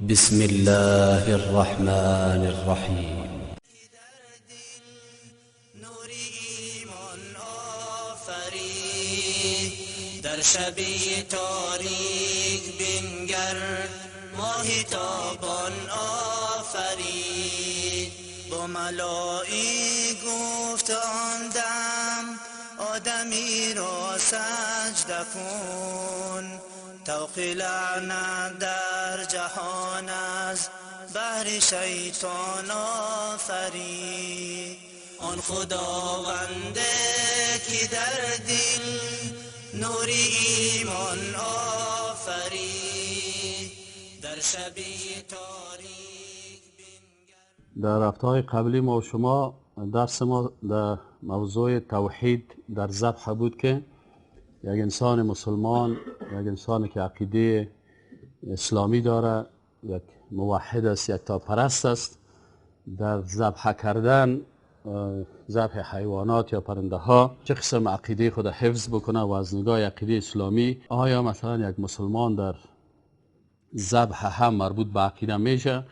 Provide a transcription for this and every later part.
بسم الله الرحمن الرحیم. نور ایمان آفرید، در شبی تاریک بنگر ماه تابان آفرید. با ملائک گفت آن دم آدمی را سجده کن، طوق لعنت در جهان از بهر شیطان آفرید. آن خداونده که در دل نور ایمان آفرید، در شبی تاریک بنگر. در هفته‌های قبلی ما و شما درس ما در موضوع توحید در ذبح بود که یک انسان مسلمان، یک انسان که عقیده اسلامی داره، یک موحد است، یک تاپرست است، در ذبح کردن، ذبح حیوانات یا پرنده ها چه قسم عقیده خود حفظ بکنه و از نگاه عقیده اسلامی آیا مثلا یک مسلمان در ذبح هم مربوط به عقیده میشه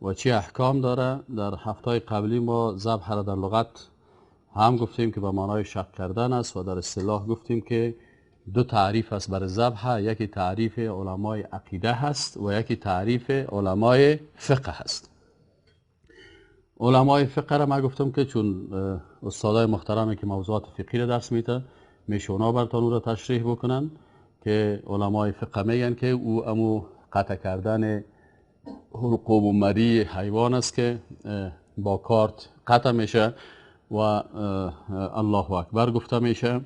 و چه احکام داره. در هفته قبلی ما ذبح را در لغت هم گفتیم که به معنای شق کردن است و در اصطلاح گفتیم که دو تعریف است برای ذبح، یکی تعریف علمای عقیده هست و یکی تعریف علمای فقه هست. علمای فقه را ما گفتم که چون استادای محترمی که موضوعات فقهی را درس میده میشه اونا براتون را تشریح بکنن که علمای فقه میگن که او امو قطع کردن حلقوم و مری حیوان است که با کارت قطع میشه و الله اکبر گفته میشه،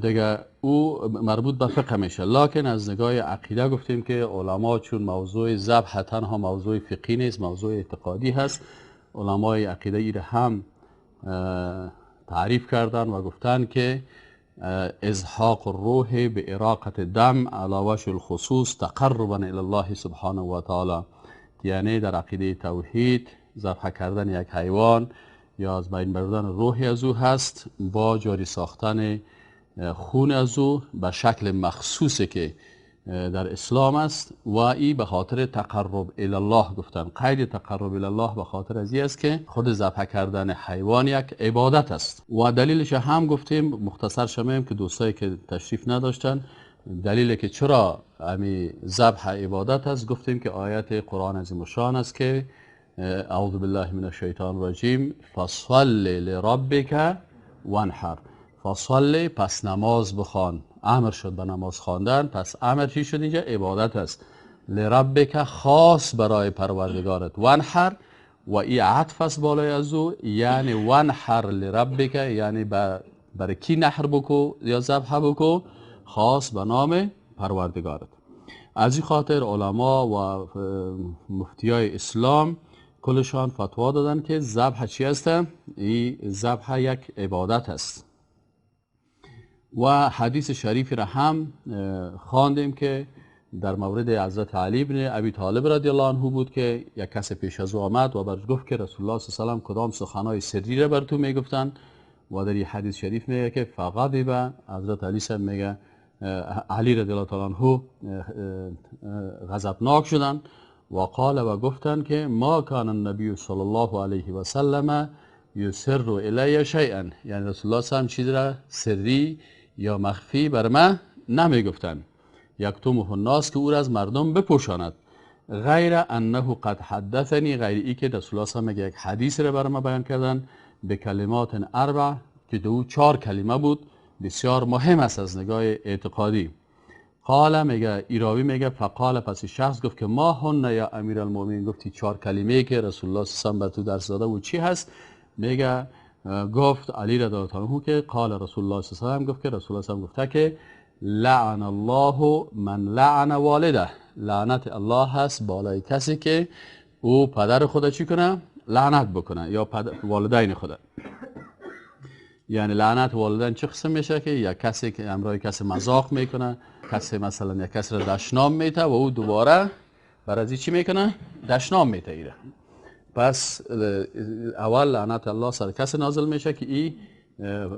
دیگه او مربوط به فقه میشه. لکن از نگاه عقیده گفتیم که علما چون موضوع ذبح تنها موضوع فقهی نیست، موضوع اعتقادی هست، علمای عقیده ای را هم تعریف کردن و گفتن که ازحاق الروح به اراقت دم علی وجه الخصوص تقربا الی الله سبحانه و تعالی، یعنی در عقیده توحید ذبح کردن یک حیوان یا از بین بردن روح از او هست با جاری ساختن خون از او به شکل مخصوصی که در اسلام است و ای به خاطر تقرب الی الله گفتن. قید تقرب الی الله به خاطر از است که خود ذبح کردن حیوان یک عبادت است و دلیلش هم گفتیم، مختصر شمیم که دوستایی که تشریف نداشتن دلیل که چرا امی ذبح عبادت است، گفتیم که آیت قرآن عظیم الشان است که اعوذ بالله من الشیطان الرجیم فصل لربک وانحر. فصل پس نماز بخوان، امر شد به نماز خواندن، پس امر چی شد اینجا؟ عبادت است. لربک خاص برای پروردگارت، وانحر و ای عطف است بالای از او، یعنی وانحر لربک یعنی برای کی نحر بکو یا ذبح بکو؟ خاص به نام پروردگارت. از این خاطر علما و مفتیای اسلام کلشان فتوا دادن که ذبح چی است؟ این ذبح یک عبادت است. و حدیث شریفی را هم خواندیم که در مورد حضرت علی بن ابی طالب رضی الله عنه بود که یک کس پیش از او آمد و برش گفت که رسول الله صلی الله علیه و سلم کدام سخنهای سری را بر تو میگفتن و در این حدیث شریف میگه که فغضب، حضرت علی صاحب میگه علی رضی الله تعالی عنه غضبناک شدن و قال و گفتن که ما کان النبی صلی الله علیه و سلم یسر الی شیئا، یعنی رسول الله صلی الله علیه و چیز را سری یا مخفی بر من نمیگفتن، یکتمه الناس که او را از مردم بپوشاند، غیر انه قد حدثنی، غیر ای که رسول الله صلی الله علیه و یک حدیث را بر ما بیان کردن به کلمات اربع که دو چهار کلمه بود، بسیار مهم است از نگاه اعتقادی. قال میگه ایراوی میگه فقال، پس شخص گفت که ما هن یا امیرالمومنین، گفتی چهار کلمه که رسول الله صلی الله علیه و بر تو درس داده و چی هست؟ میگه گفت علی رضی الله عنه که قال رسول الله صلی الله علیه و گفت که رسول الله صلی الله علیه و گفته که لعن الله من لعن والده، لعنت الله هست بالای کسی که او پدر خود چی کنه؟ لعنت بکنه یا والدین خود. یعنی لعنت والدین چه قسم میشه؟ که یک کسی که امرای کسی مذاق میکنه، کسی مثلا یک کسی را دشنام میته و او دوباره بر از چی میکنه؟ دشنام میته ایره. پس اول لعنت الله سر کسی نازل میشه که ای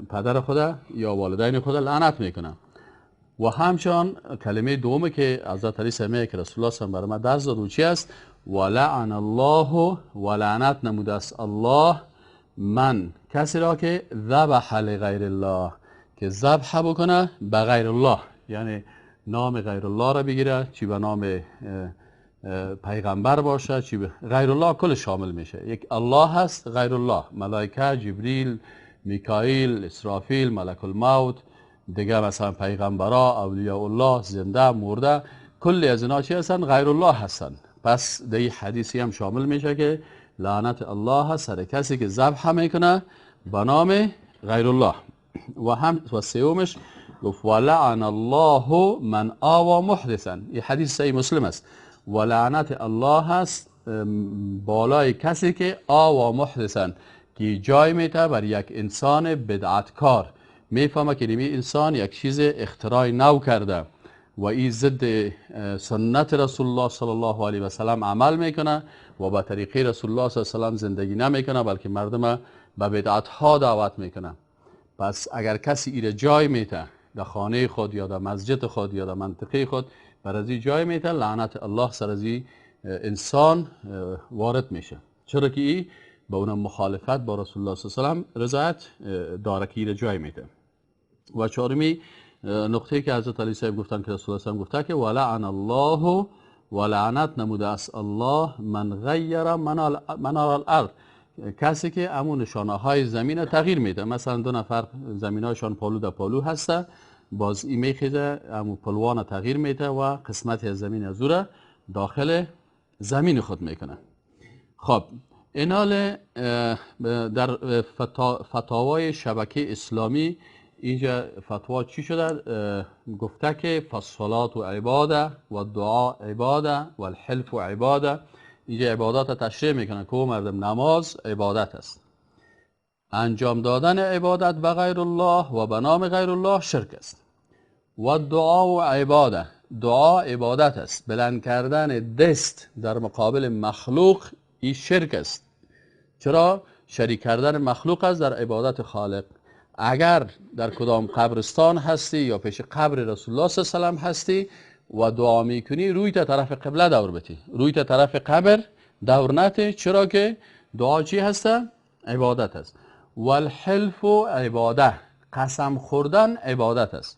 پدر خود یا والدین خود لعنت میکنه. و همچنان کلمه دومه که حضرت علی سمیه که رسول الله صلی الله علیه و برای ما درس داد و چی است؟ ولعن الله، و لعنت نموده است الله من، کسی را که ذبح لغیر الله، که ذبح بکنه به غیر الله، یعنی نام غیر الله را بگیره، چی به نام پیغمبر باشه، چی به غیر الله، کل شامل میشه. یک الله هست، غیر الله، ملائکه، جبریل، میکائیل، اسرافیل، ملک الموت، دیگه مثلا پیغمبرا، اولیاء الله، زنده مرده، کل از اینا چی هستن؟ غیر الله هستن. پس در این حدیثی هم شامل میشه که لعنت الله هست سر کسی که ذبح میکنه به نام غیر الله. و هم و سومش گفت ولعن الله من آوا محدثا، این حدیث صحیح مسلم است. و لعنت الله هست بالای کسی که آوا محدثا، که جای میته بر یک انسان بدعتکار، میفهمه که این انسان یک چیز اختراع نو کرده و این ضد سنت رسول الله صلی الله علیه و سلم عمل میکنه و به طریقه رسول الله صلی الله علیه و سلم زندگی نمیکنه، بلکه مردم به بدعت ها دعوت میکنه. پس اگر کسی ایره جای میته در خانه خود یا در مسجد خود یا در منطقه خود، بر از این جای میته، لعنت الله سر از این انسان وارد میشه، چرا که این با اون مخالفت با رسول الله صلی الله علیه و سلم رضایت داره که ایره جای میته. و چهارمی نقطه که حضرت علی صاحب گفتن که رسول الله صلی الله علیه و گفته که ولعن الله، ولعنت نموده است الله من غیر منار الارض، کسی که امون نشانه های زمین تغییر میده. مثلا دو نفر زمین هایشان پالو در پالو هسته، باز این میخیزه امو پلوان تغییر میده و قسمت از زمین از او داخل زمین خود میکنه. خب اینال در فتاوای شبکه اسلامی اینجا فتوا چی شده؟ گفته که فالصلاة عباده و دعا عباده و الحلف عباده. اینجا عبادات تشریح میکنه که مردم نماز عبادت است، انجام دادن عبادت به غیر الله و به نام غیر الله شرک است. و دعا و عباده، دعا عبادت است، بلند کردن دست در مقابل مخلوق این شرک است. چرا؟ شریک کردن مخلوق است در عبادت خالق. اگر در کدام قبرستان هستی یا پیش قبر رسول الله صلی الله علیه و سلم هستی و دعا میکنی، روی تا طرف قبله دور بتی، روی تا طرف قبر دور نتی، چرا که دعا چی هسته؟ عبادت است. والحلف عباده، قسم خوردن عبادت است.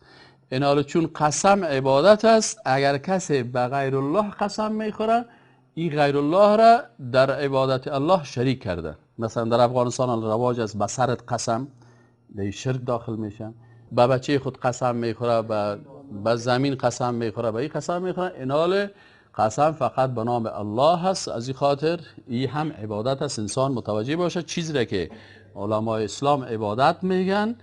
اینالا چون قسم عبادت است، اگر کسی به غیر الله قسم میخوره، این غیر الله را در عبادت الله شریک کرده. مثلا در افغانستان رواج است به سرت قسم، در شرک داخل میشن. به بچه خود قسم میخوره، به زمین قسم میخوره، به این قسم میخوره. اینال قسم فقط به نام الله هست. از این خاطر این هم عبادت است. انسان متوجه باشه چیزی را که علمای اسلام عبادت میگن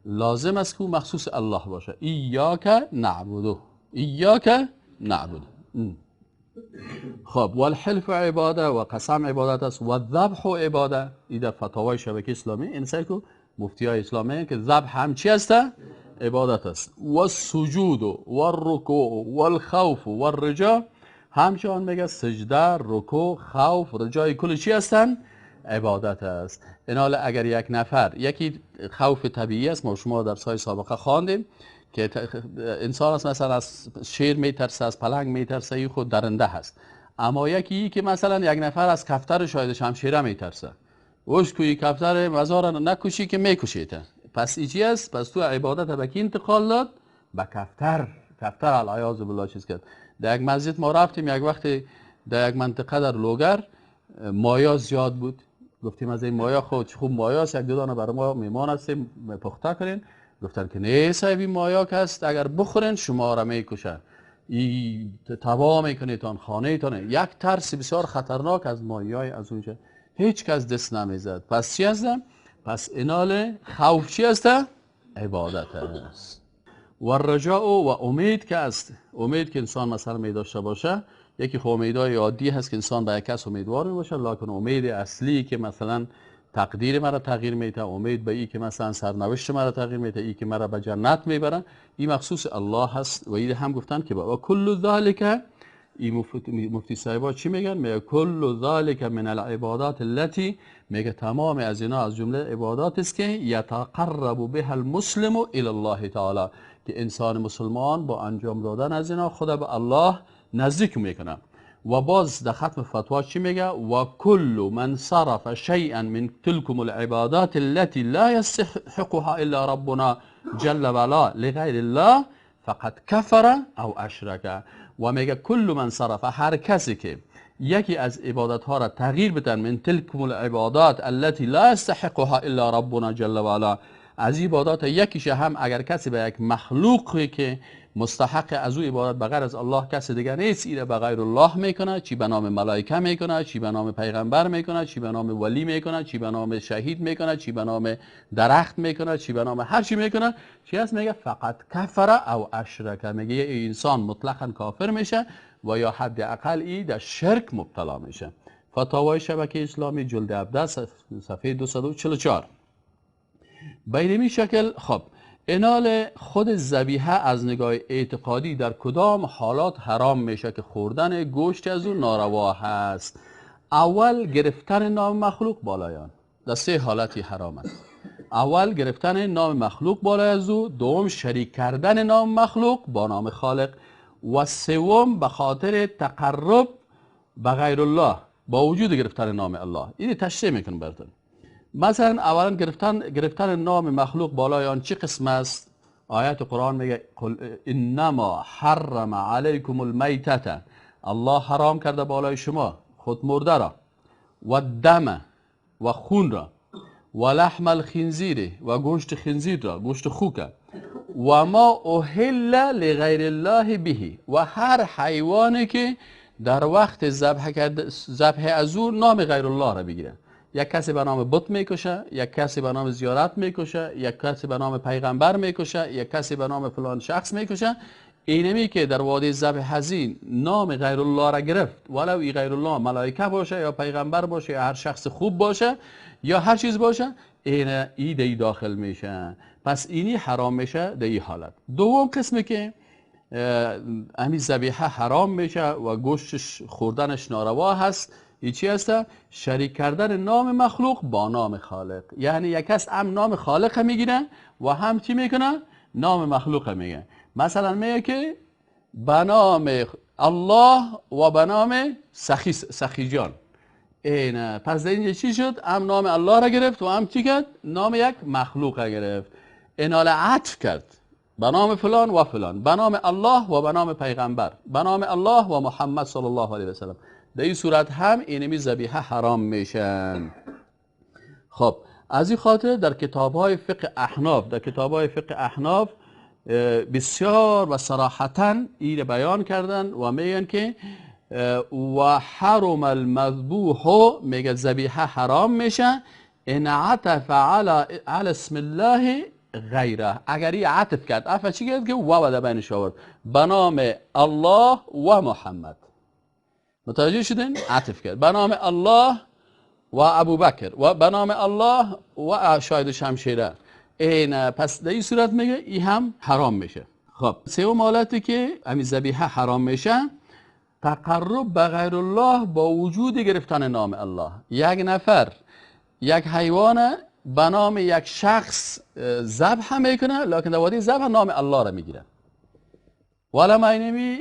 لازم است که مخصوص الله باشه. ایاک نعبدو، ایاک نعبدو. خب والحلف عباده و قسم عبادت است و ذبح عباده. این در فتاوای شبکه اسلامی این سعی کو مفتی های اسلامی که ذبح هم چی است؟ عبادت است. و السجود و الرکوع و الخوف و الرجا، همچنان میگه سجده، رکوع، خوف، رجای کل چی هستن؟ عبادت است. اینال اگر یک نفر، یکی خوف طبیعی است، ما شما در سای سابقه خواندیم که انسان است مثلا از شیر میترسه، از پلنگ میترسه، این خود درنده هست. اما یکی که مثلا یک نفر از کفتر شاید شمشیره میترسه، اوش کوی کفتر مزار نکشی که میکشیته. پس ای چی است؟ پس تو عبادت به کی انتقال داد؟ به کفتر. کفتر العیاذ بالله چیز کرد. در یک مسجد ما رفتیم یک وقتی در یک منطقه در لوگر مایا زیاد بود، گفتیم از این مایا خود خوب مایاست، یک دو دانه برای ما میمان هستیم پخته کنین. گفتن که نه صاحب، این مایا که هست اگر بخورین شما را میکشه، ای تباه میکنه تان خانه تان. یک ترس بسیار خطرناک از مایای از اونجا هیچ کس دست نمیزد. پس چی هست؟ پس اینال خوف چی هست؟ عبادت است. و الرجاء و امید که است، امید که انسان مثلا می داشته باشه، یکی خب امیدهای عادی هست که انسان به یک کس امیدوار می باشه، لکن امید اصلی که مثلا تقدیر مرا تغییر میده، امید به ای که مثلا سرنوشت مرا تغییر میده، ای که مرا به جنت میبره، این مخصوص الله هست. و این هم گفتن که با کل ذالک، این مفتی صاحبا چی میگن؟ میگه کل ذالک من العبادات التي، میگه تمام از اینا از جمله عبادات است که یتقرب بها المسلم الى الله تعالی، که انسان مسلمان با انجام دادن از اینا خود به الله نزدیک میکنه. و باز در ختم فتوا چی میگه؟ و کل من صرف شیئا من تلكم العبادات التي لا يستحقها الا ربنا جل وعلا لغیر الله فقد کفر او اشرک. و میگه کل من صرف، هر کسی که یکی از عبادت ها را تغییر بدن، من تلكم العبادات التي لا يستحقها الا ربنا جل وعلا، از عبادات یکیش هم اگر کسی به یک مخلوقی که مستحق از او عبادت بغیر از الله کسی دیگه نیست، ایره به غیر الله میکنه، چی به نام ملائکه میکنه، چی به نام پیغمبر میکنه، چی به نام ولی میکنه، چی به نام شهید میکنه، چی به نام درخت میکنه، چی به نام هر چی میکنه، چی هست؟ میگه فقط کفر او اشرک، میگه یه انسان مطلقا کافر میشه و یا حداقل ای در شرک مبتلا میشه. فتاوای شبکه اسلامی جلد 17 صفحه 244. به این شکل خب انال خود ذبیحه از نگاه اعتقادی در کدام حالات حرام میشه که خوردن گوشت از او ناروا هست؟ اول گرفتن نام مخلوق بالایان، در سه حالتی حرام است. اول گرفتن نام مخلوق بالای از او، دوم شریک کردن نام مخلوق با نام خالق، و سوم به خاطر تقرب به غیر الله با وجود گرفتن نام الله. اینو تشریح میکنم براتون. مثلا اولا گرفتن نام مخلوق بالای آن چه قسم است؟ آیت قرآن میگه قل انما حرم علیکم المیتة، الله حرام کرده بالای شما خود مرده را، و دم و خون را، و لحم الخنزیر و گوشت خنزیر را، گوشت خوک، و ما اهل لغیر الله به، و هر حیوانی که در وقت ذبح از او نام غیر الله را بگیره. یک کسی به نام بت میکشه، یک کسی به نام زیارت میکشه، یک کسی به نام پیغمبر میکشه، یک کسی به نام فلان شخص میکشه. اینمی که در وادی ذبح حزین نام غیر الله را گرفت، ولو ای غیر الله ملائکه باشه یا پیغمبر باشه یا هر شخص خوب باشه یا هر چیز باشه، این ای دی داخل میشه، پس اینی حرام میشه در این حالت. دوم قسمی که همین ذبیحه حرام میشه و گوشتش خوردنش ناروا هست، ای چی هست؟ شریک کردن نام مخلوق با نام خالق. یعنی یک کس هم نام خالق میگیره و هم چی میکنه؟ نام مخلوق میگه. مثلا میگه که به نام الله و به نام سخی جان. اینه پس اینجا چی شد؟ هم نام الله را گرفت و هم چی کرد؟ نام یک مخلوق را گرفت. اینال عطف کرد به نام فلان و فلان، به نام الله و به نام پیغمبر، به نام الله و محمد صلی الله علیه و سلم. در این صورت هم اینمی ذبیحه حرام میشن. خب از این خاطر در کتاب‌های فقه احناف، در کتاب‌های فقه احناف بسیار و صراحتاً این بیان کردن و میگن که و حرم المذبوح، میگه ذبیحه حرام میشه ان عطف علی اسم الله غیره، اگر این عطف کرد، عطف چی کرد؟ که و در بینش آورد به نام الله و محمد. متوجه شدین؟ عطف کرد به نام الله و ابوبکر و به نام الله و شاید شمشیره. این پس در این صورت میگه این هم حرام میشه. خب سوم حالتی که همین ذبیحه حرام میشه، تقرب به غیر الله با وجود گرفتن نام الله. یک نفر یک حیوان به نام یک شخص ذبح میکنه، لکن در وادی ذبح نام الله را میگیره. والا ما اینمی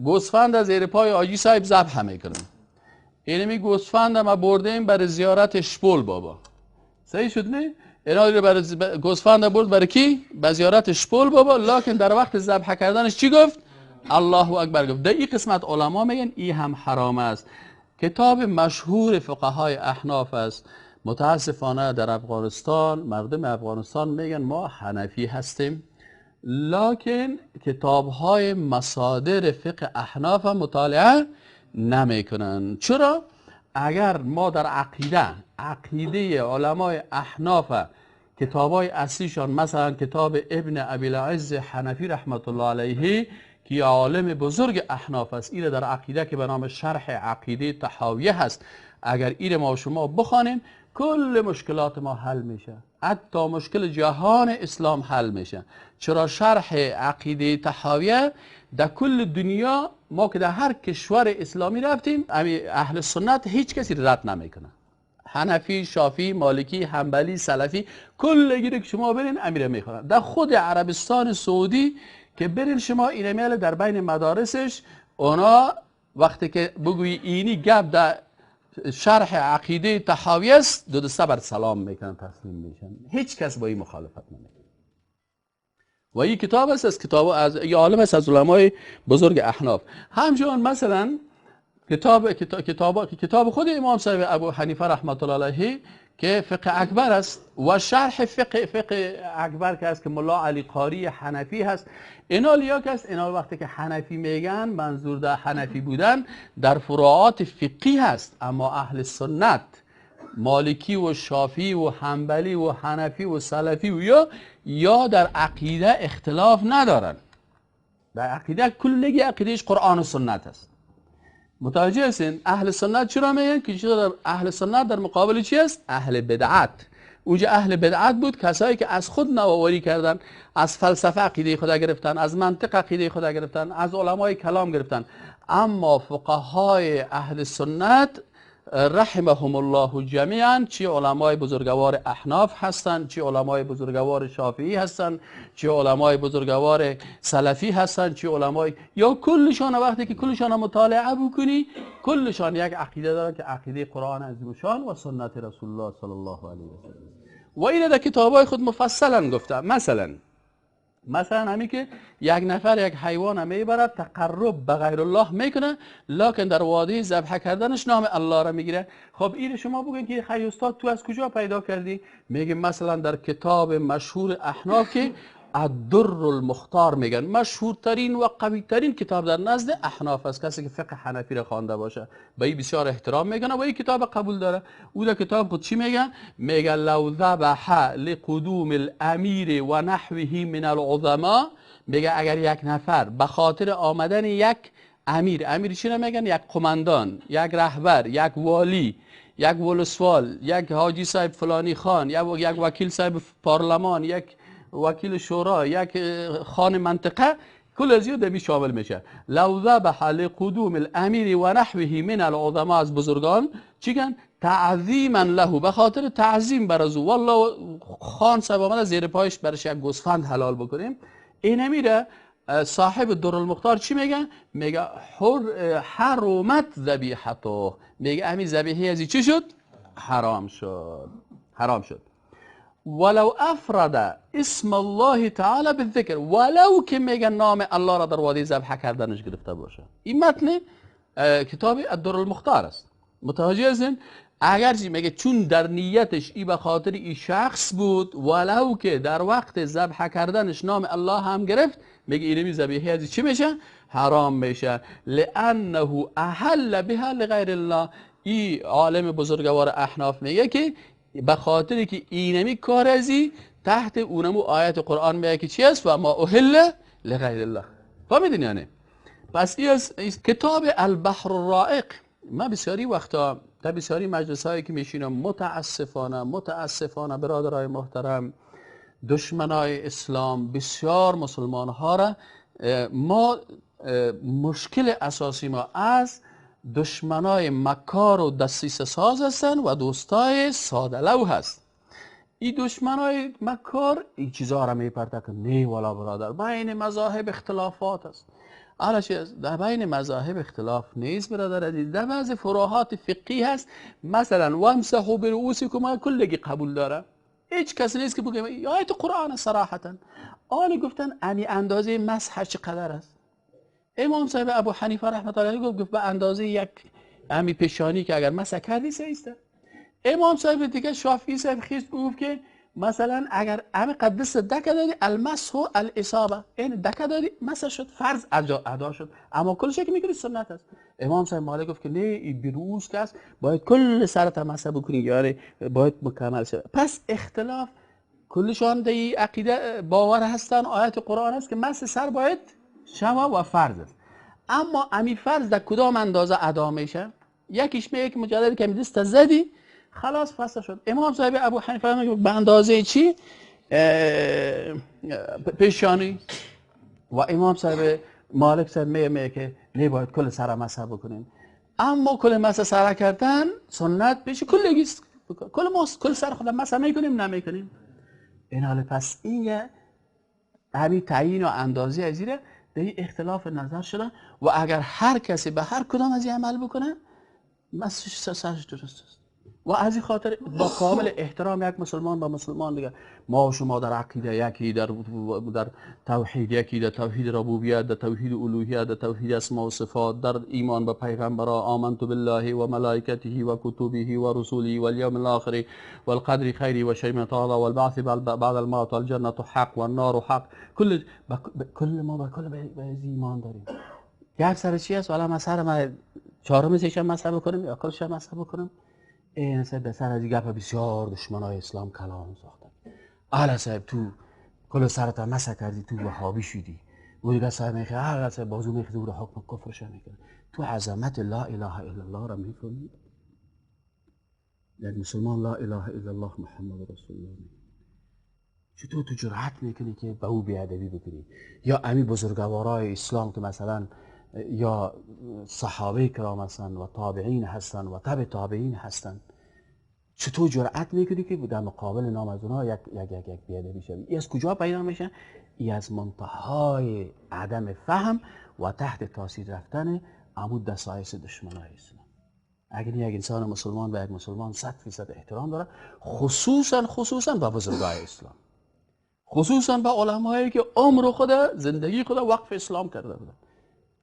گوسفند از زیر پای آجی صاحب ذبح میکنه. اینمی گوسفند ما بردیم برای زیارت شپول بابا. صحیح شد نه؟ اینا رو برای گوسفند برد برای کی؟ به زیارت شپول بابا، لکن در وقت ذبح کردنش چی گفت؟ الله اکبر گفت. در این قسمت علما میگن این هم حرام است. کتاب مشهور فقهای احناف است. متاسفانه در افغانستان مردم افغانستان میگن ما حنفی هستیم، لکن کتاب‌های مصادر فقه احناف مطالعه نمیکنن. چرا؟ اگر ما در عقیده علمای احناف کتاب‌های اصلیشان، مثلا کتاب ابن ابی العز حنفی رحمت الله علیه که عالم بزرگ احناف است، ایره در عقیده که به نام شرح عقیده طحاویه هست، اگر ایره ما شما بخوانیم کل مشکلات ما حل میشه، حتی مشکل جهان اسلام حل میشه. چرا؟ شرح عقیده طحاویه در کل دنیا، ما که در هر کشور اسلامی رفتیم اهل سنت هیچ کسی رد نمیکنه، حنفی، شافعی، مالکی، حنبلی، سلفی، کلگی که شما برین امیره میخوانن. در خود عربستان سعودی که برین شما اینمیال در بین مدارسش، اونا وقتی که بگویی اینی گپ در شرح عقیده طحاوی است، دو دسته بر سلام میکنن، تسلیم میشن، هیچ کس با این مخالفت نمیکنه. و این کتاب است از کتاب از یه عالم است از علمای بزرگ احناف. همچنان مثلا کتاب کتاب کتاب خود امام صاحب ابو حنیفه رحمت الله علیه که فقه اکبر است و شرح فقه اکبر که است که ملا علی قاری حنفی هست. اینا لیاک است. اینا وقتی که حنفی میگن منظور در حنفی بودن در فروعات فقهی هست، اما اهل سنت مالکی و شافعی و حنبلی و حنفی و سلفی و یا در عقیده اختلاف ندارن. در عقیده کلگی عقیدهش قرآن و سنت است. متوجه هستین؟ اهل سنت چرا میگن که چرا اهل سنت در مقابل چی است؟ اهل بدعت. اونجا اهل بدعت بود، کسایی که از خود نوآوری کردن، از فلسفه عقیده خدا گرفتن، از منطق عقیده خدا گرفتن، از علمای کلام گرفتن. اما فقهای اهل سنت رحمهم الله جمیعا، چی علمای بزرگوار احناف هستند، چی علمای بزرگوار شافعی هستند، چی علمای بزرگوار سلفی هستند، چی علمای یا کلشان، وقتی که کلشان مطالعه بکنی کلشان یک عقیده دارن که عقیده قرآن عظیم شان و سنت رسول الله صلی الله علیه و سلم. و این در کتابای خود مفصلا گفته. مثلا همی که یک نفر یک حیوان میبرد تقرب به غیر الله میکنه، لکن در وادی ذبح کردنش نام الله را میگیره. خب این شما بگین که خی استاد تو از کجا پیدا کردی؟ میگه مثلا در کتاب مشهور احناف که الدر المختار میگن، مشهورترین و قویترین کتاب در نزد احناف است، کسی که فقه حنفی را خوانده باشه به این بسیار احترام میکنه و این کتاب قبول داره. او در کتاب خود چی میگه؟ میگه لو ذبح لقدوم الامیر و نحوه من العظما، میگه اگر یک نفر به خاطر آمدن یک امیر، امیر چی میگن؟ یک قماندان، یک رهبر، یک والی، یک ولسوال، یک حاجی صاحب فلانی خان، یک وکیل صاحب پارلمان، یک وکیل شورا، یک خان منطقه، کل از دمی شامل میشه. لو ذبح لقدوم الامیر و نحوه من العظما، از بزرگان چی گن؟ تعظیما له، به خاطر تعظیم بر از او، والله خان صاحب آمده زیر پایش برش یک گوسفند حلال بکنیم. این میره صاحب در المختار چی میگه؟ میگه حرمت ذبیحته، میگه همین ذبیحه از چی شد؟ حرام شد، حرام شد. ولو افرد اسم الله تعالی بالذکر، ولو که میگه نام الله را در وادی ذبح کردنش گرفته باشه. این متن کتاب الدر المختار است. متوجه هستین؟ اگرچه میگه چون در نیتش ای به خاطر ای شخص بود، ولو که در وقت ذبح کردنش نام الله هم گرفت، میگه اینمی ذبیحه از چی میشه؟ حرام میشه. لانه احل بها لغیر الله. ای عالم بزرگوار احناف میگه که به خاطر که اینمی کار ازی تحت اونمو آیت قرآن میگه که چی است؟ و ما اهل لغیر الله. فهمیدین یعنی؟ پس ای از کتاب البحر الرائق، ما بسیاری وقتا در بسیاری مجلس هایی که میشینم متاسفانه برادرای محترم، دشمنای اسلام بسیار مسلمان ها را، ما مشکل اساسی ما از دشمنای مکار و دسیسه ساز هستن و دوستای ساده لو هست. این دشمنای مکار این چیزها را میپرده که نه والا برادر، بین مذاهب اختلافات است. در بین مذاهب اختلاف نیست برادر عزیز، در بعض فروعات فقهی هست. مثلا وامسحوا برؤوسکم کلگی قبول داره، هیچ کسی نیست که بگه آیت قرآن صراحتا. آن گفتن امی اندازه مسح چقدر است؟ امام صاحب ابو حنیفه رحمت الله علیه گفت به اندازه یک امی پیشانی که اگر مسح کردی سیسته. امام صاحب دیگه شافعی صاحب خیست گفت که مثلا اگر امی قدس دکه دادی، المسح الاصابه، این دکه دادی مسح شد، فرض ادا شد، اما کلش که میگیری سنت است. امام صاحب مالک گفت که نه، این بروز که است باید کل سرت مسح بکنی، یعنی باید مکمل شد. پس اختلاف کلشان در عقیده باور هستن، آیت قرآن است که مسح سر باید شما و فرض است. اما امی فرض در کدام اندازه ادا میشه؟ یکیش میگه که مجرد که دست زدی خلاص فصل شد. امام صاحب ابو حنیفه میگه به اندازه چی؟ پیشانی. و امام صاحب مالک صاحب میگه که نه، باید کل سر مسح بکنیم. اما کل مسح سر کردن سنت پیش کلگی است، کل ما کل سر خودم مسح میکنیم نمیکنیم. این حال پس این همین تعیین و اندازه از این در اختلاف نظر شده و اگر هر کسی به هر کدام از این عمل بکنه مسحش سرش درست است. و از این خاطر با کامل احترام یک مسلمان با مسلمان دیگه، ما و شما در عقیده یکی، در توحید یکی، در توحید ربوبیت، در توحید الوهیت، در توحید اسما و صفات، در ایمان به پیغمبرا، آمنت بالله و ملائکته و کتبه و رسوله و الیوم الاخر و القدر خیری و شیء تعالی و البعث بعد الموت و الجنه حق و النار حق، کل ما با کل به ایمان داریم. گپ سر چی است؟ والا ما سر ما چهارم سه مسح بکنیم یا کلش مسح بکنیم؟ این صاحب در سر از گپ بسیار دشمنای اسلام کلام ساختن. اهل صاحب تو کل سرت مسح کردی، تو وهابی شدی. و دیگه صاحب میخه اهل صاحب بازو میخه رو حکم کفرش میکنه. تو عظمت لا اله الا الله را میفهمی؟ یک مسلمان لا اله الا الله محمد رسول الله چطور تو جرأت میکنی که به او بیادبی بکنی؟ یا امی بزرگوارای اسلام که مثلا یا صحابه کرام هستن و تابعین هستن و تبع تابعین هستن، چطور جرأت میکنی که در مقابل نام از اونها یک یک یک یک بیادبی شوی؟ ای از کجا پیدا میشه؟ ای از منتهای عدم فهم و تحت تاثیر رفتن عمود دسایس دشمنای اسلام. اگر یک انسان مسلمان به یک مسلمان 100% احترام داره، خصوصا به بزرگای اسلام، خصوصا به علمایی که عمر خود، زندگی خود وقف اسلام کرده بودن.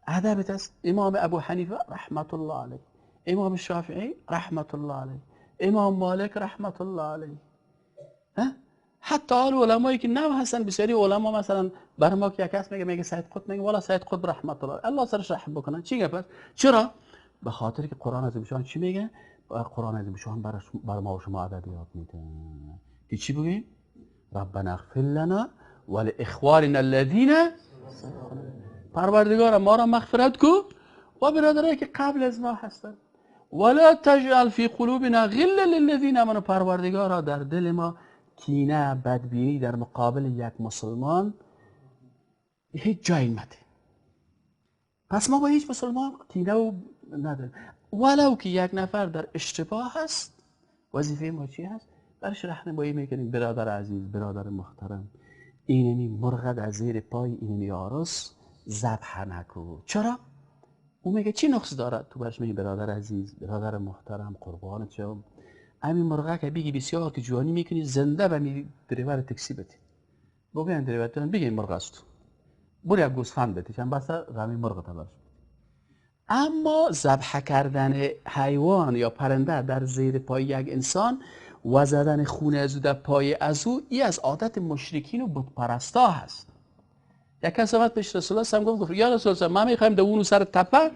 ادبت است. امام ابو حنیفه رحمت الله علیه، امام شافعی رحمت الله علیه، امام مالک رحمت الله علیه، حتی علمایی که نو هستن، بسیاری علما مثلا بر ما که یک کس میگه سید قطب، میگه والا سید قطب رحمت الله، الله سرش رحم بکنه. چی گپ است؟ چرا؟ به خاطر که قرآن عظیم چی میگه؟ قرآن عظیم بر ما و شما ادبیات میده که چی بگیم؟ ربنا اغفر لنا ولاخواننا الذین، پروردگار ما را مغفرت کو و برادرایی که قبل از ما هستند، ولا تجعل فی قلوبنا غلا للذین آمنوا، پروردگارا در دل ما کینه، بدبینی در مقابل یک مسلمان هیچ جایی نده. پس ما با هیچ مسلمان کینه و نداریم، ولو که یک نفر در اشتباه هست، وظیفه ما چی هست؟ برش راهنمایی میکنیم. برادر عزیز، برادر محترم، اینمی مرغ از زیر پای اینمی آرس ذبح نکو. چرا؟ او میگه چی نقص داره؟ تو برش میگی برادر عزیز، برادر محترم، قربانت شم، همین مرغه که بگی بسیار که جوانی میکنی، زنده به می دریور تکسی بده، بگین دریور بگی مرغ است، برو یک گوسفند بده چند بسته غمی مرغ تا برش. اما ذبح کردن حیوان یا پرنده در زیر پای یک انسان و زدن خون از او در پای از او، ای از عادت مشرکین و بت پرستا هست. یک کس آمد پیش رسول الله سم گفت یا رسول الله، ما میخوایم در اون سر تپه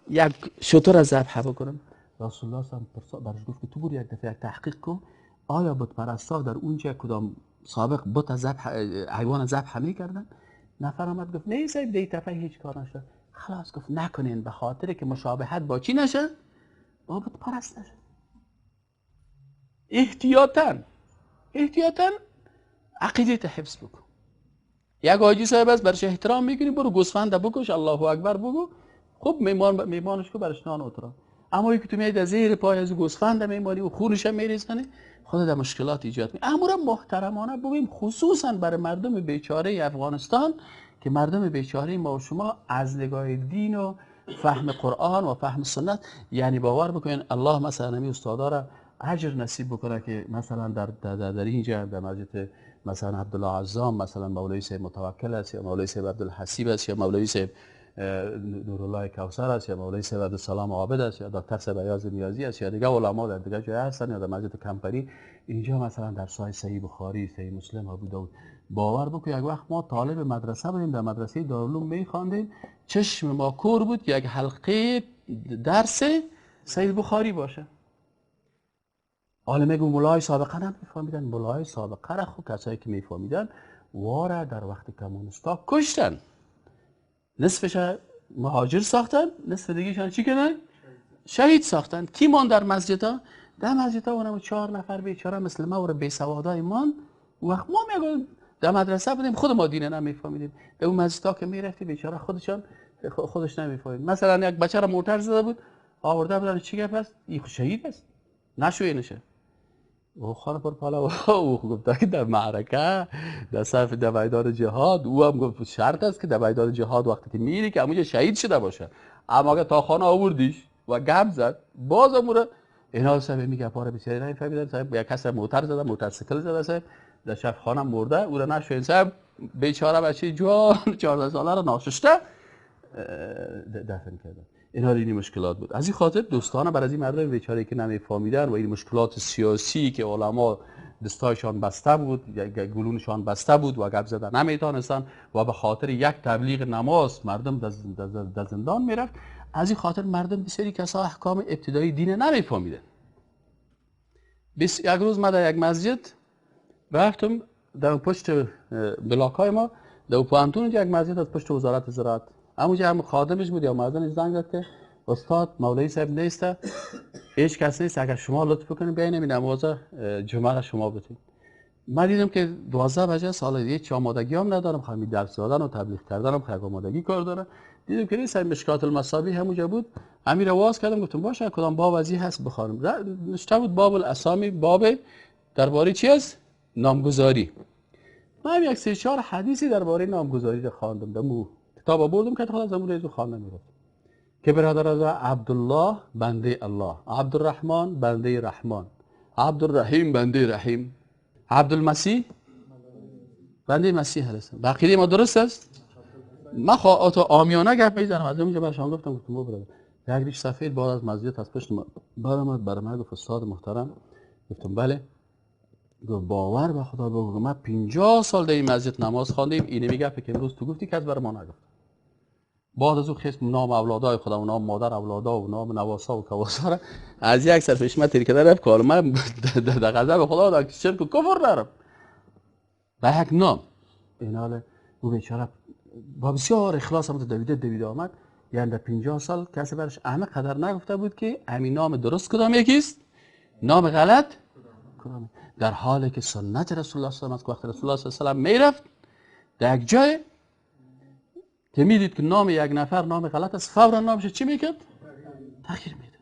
یک شتر از ذبح بکنم. رسول الله سم برش گفت که تو برو یک دفعه یک تحقیق کن، آیا بت پرستا در اونجا کدام سابق بت ذبح حیوان ذبح میکردن؟ نفر آمد گفت نه صاحب، در تپه هیچ کار نشد. خلاص گفت نکنین، به خاطر که مشابهت با چی نشه؟ با بت پرست نشه. احتیاطاً عقیده حفظ بکن. یک حاجی صاحب است، برش احترام میکنی، برو گوسفند بکش، الله اکبر بگو، خب میمانش کو برش نان اترا. اما یکی تو میاد از زیر پای از گوسفند میمالی و خونش میریزنه، خدا در مشکلات ایجاد می. امر محترمانه بگوییم، خصوصا برای مردم بیچاره افغانستان که مردم بیچاره ما و شما از نگاه دین و فهم قرآن و فهم سنت، یعنی باور بکنین الله مثلا می استادا را اجر نصیب بکنه که مثلا در در, در اینجا در مسجد مثلا عبدالله عزام، مثلا مولوی صاحب متوکل است، یا مولوی صاحب عبدالحسیب است، یا مولوی صاحب نورالله کوثر است، یا مولوی صاحب عبدالسلام عابد است، یا دکتر صاحب ایاز نیازی است، یا دیگه علما در دیگه جای هستن، یا در مسجد کمپری اینجا مثلا در سای صحیح بخاری، صحیح مسلم، ابو داود. باور بکن یک وقت ما طالب مدرسه بودیم، در مدرسه دارالعلوم میخواندیم، چشم ما کور بود که یک حلقه درس صحیح بخاری باشه. حالا میگم مولای سابقه نمیفهمیدن، مولای سابقه را خب کسایی که میفهمیدن واره در وقت کمونیستا کشتن، نصفش مهاجر ساختن، نصف دیگهشان چی کردن؟ شهید ساختن. کی مان در مسجدها؟ در مسجدها اونم 4 نفر بیچاره مثل ما و بی سوادای مان. وقت ما میگم در مدرسه بودیم، خود ما دین نمیفهمیدیم، در اون مسجدها که میرفتی بیچاره خودشان خودش نمیفهمید. مثلا یک بچه را موتر زده بود، آورده بودن، چی گپ است؟ این شهید است، نشوی نشه. او خانه پر پالا او گفت که در معرکه در صف در میدان جهاد، او هم گفت شرط است که در میدان جهاد وقتی که میری که همونجا شهید شده باشه، اما اگه تا خانه آوردیش و گم زد باز امور اینا صاحب میگه پاره بسیاری نمیفهمیدن صاحب، یک کس موتر زده، موتورسیکل زده صاحب، در شب خانه مرده، او را نشوین صاحب، بیچاره بچه جوان 14 ساله را ناشسته دفن کردن. اینا این مشکلات بود. از این خاطر دوستانه بر از این مردم بیچاره که نمیفهمیدن و این مشکلات سیاسی که علما دستایشان بسته بود، گلونشان بسته بود و گپ زدن نمیتونستن و به خاطر یک تبلیغ نماز مردم در زندان میرفت. از این خاطر مردم بسیاری کسا احکام ابتدایی دین نمیفهمیدن. یک روز ما در یک مسجد رفتم، در پشت بلاک های ما در پوانتون یک مسجد از پشت وزارت زراعت، همونجا هم خادمش بود یا مؤذنش زنگ زد که استاد مولوی صاحب نیست، هیچ کس نیست، اگر شما لطف بکنید بیاین این نماز جمعه را شما بتین. من دیدم که 12 بجه سال هیچ آمادگی هم ندارم، خواهم درس دادن و تبلیغ کردن هم خیلی آمادگی کار داره. دیدم که نیست، مشکات المصابیح همونجا بود، امیر واز کردم، گفتم باشه کدام باب ازی هست بخوانم. نوشته بود باب الاسامی، باب درباره چی است؟ نامگذاری. من یک سه چهار حدیثی درباره نامگذاری رو خواندم، دمو کتاب بردم که خود از امور ایزو خواندم میرفت که برادر از عبدالله بنده الله، عبدالرحمن بنده رحمان، عبدالرحیم بنده رحیم، عبدالمسیح بنده مسیح هست. بقیده ما درست است؟ من تا عامیانه گپ میزنم. از اونجا برشان گفتم، گفتم برادر یک ریش سفید بعد از مسجد از پشت ما برآمد، برای من گفت استاد محترم. گفتم بله. گفت باور به خدا بگو من 50 سال در این مسجد نماز خواندیم، اینه میگه که امروز تو گفتی کس بر ما نگفت. بعد از او خیس نام اولادای خودم و نام مادر اولادا و نام نواسا و کواسا را از یک سر پیش من تیر کرده رفت که من در غضب خدا در شرک و کفر نرم به یک نام. این حال او بیچاره با بسیار اخلاص هم دویده دویده آمد، یعنی در 50 سال کسی برش همه قدر نگفته بود که همین نام درست کدام یکیست، نام غلط کدام. در حالی که سنت رسول الله صلی الله علیه و وقت رسول الله صلی الله علیه و میرفت در یک جای که میدید که نام یک نفر نام غلط است، فورا نامش چی میکرد؟ تغییر میده،